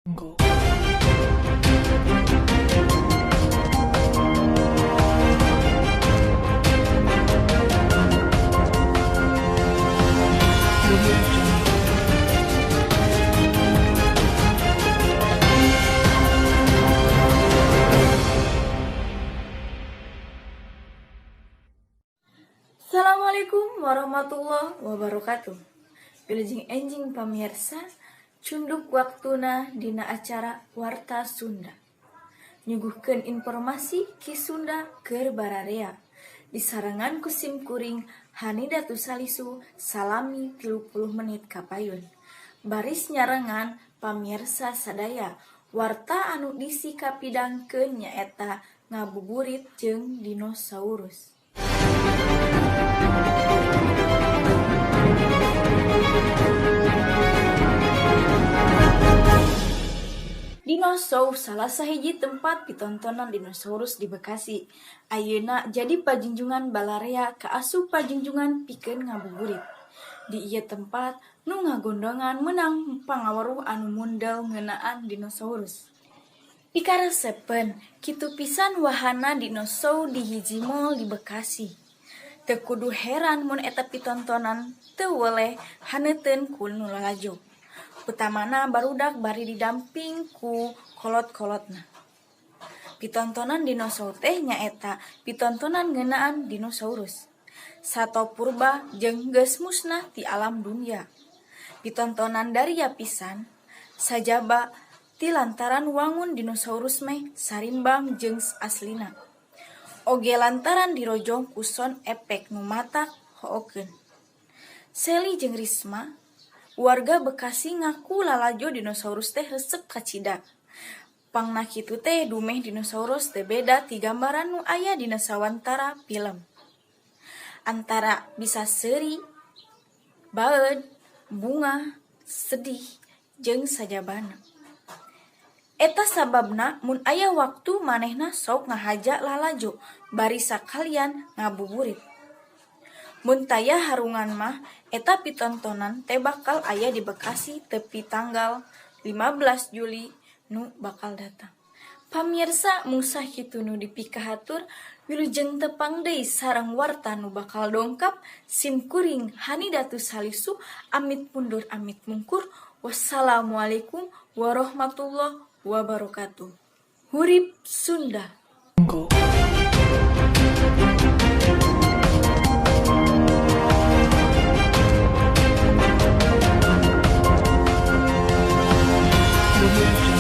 Jungle. Audio Jungle. Assalamualaikum warahmatullahi wabarakatuh. Wilujeng enjing pamirsa, cunduk waktuna dina acara Warta Sunda. Nyuguhkeun informasi Ki Sunda keur bararea. Disarengan ku sim kuring Hanidatu Salisu salami 30 menit kapayun. Baris nyarengan pamirsa sadaya, warta anu bisi kapidangkeun nyaeta ngabuburit jeung dinosaurus. Dinosaur salah sahiji tempat pitontonan dinosaurus di Bekasi. Ayeuna jadi pajunjungan balarea kaasup pajunjungan pikeun ngabuburit. Di ieu tempat nu ngagondongan meunang pangaweruh anu mundel ngeunaan dinosaurus. Pikaresepeun, kitu pisan wahana dinosaur di hiji mall di Bekasi. Teu kudu heran mun eta pitontonan teu weleh haneuteun ku nu lalajo. Utamana barudak bari didamping ku kolot-kolotna. Pitontonan dinosaur teh nyaeta pitontonan ngeunaan dinosaurus. Sato purba jeung geus musnah ti alam dunya. Pitontonan daria pisan, sajaba ti lantaran wangun dinosaurus meh sarimbang jeung aslina. Oge lantaran dirojong ku sound efek nu matak hookeun. Seli jeung Risma, warga Bekasi ngaku lalajo dinosaurus teh resep kacida. Pangna kitu teh dumeh dinosaurus teh beda ti gambaran nu aya dina sawantara film. Antara bisa seuri, baeud, bunga, sedih, jeung sajabana. Eta sababna mun aya waktu manehna sok ngahaja lalajo bari sakalian ngabuburit. Mun taya harungan mah eta pitontonan teh bakal aya di Bekasi tepi tanggal 15 Juli nu bakal datang. Pamirsa musah kitu nu dipikahatur, wilujeng tepang deui sareng warta nu bakal dongkap sim kuring Hanidatu Salisu amit mundur amit mungkur. Wassalamualaikum warahmatullahi wabarakatuh. Hurip Sunda. Jungle. Audio Jungle.